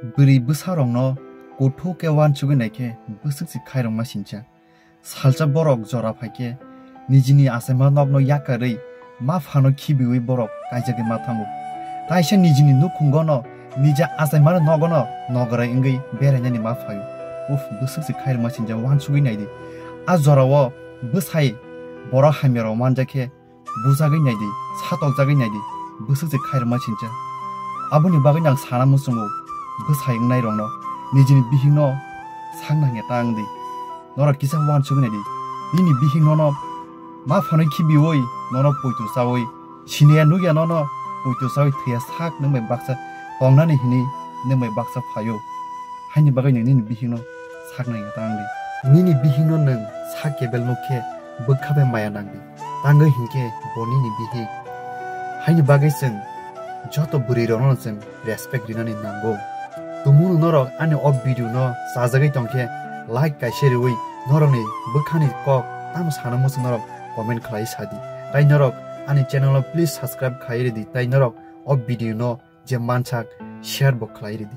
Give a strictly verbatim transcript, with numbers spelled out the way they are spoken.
Bwrwi bwsarokno kuthuk khe uansugwi naikhe bwswk se khairokma sincha. Salsa borok jora phaikhe nijini achaima nokno yakarwi ma phano khibiwi borok kaijagwi ma thango. Kaisa nijini nukhungono nija achaimani nogono nograi wngwi berainani ma phaio. Uff, bwswk se khairokma sincha, uansugwi naidi. A jorao bwsai borok hamyarok manjakhe bujagwi naidi, satokjagwi naidi, bwswk se khairokma sincha. Aboni bagwi ang sana muchungo, bwsai wngnairokno nijini bihikno sakna hwnwi ta wngdi. Norok kisa uansugwi naidi. Nini bihik nono ma phanwi khibiwi nono poito chawi, siniya nukya nono poito chawi thwiya sak nwng bai baksa tongnani hwnwi nwng bai baksa phaio. Haini bagwi nwng nini bihikno sakna hwnwi ta wngdi. Nini bihikno nwng sak kebel nuk khe bwkha bai maya nangdi. Tangwi hinkhe bo nini bihik. Haini bagwi chwng joto bwrwirokno chwng respect rinani nango. Tumunu norok ani o video no chajagwi tongkhe like kaisa riwi norokni bwkhani kok tamo sana muchung norok comment khlai sadi. Tai norok ani channel o please subscribe khai ridi, tai norok o video no je mansak share bo khlai ridi.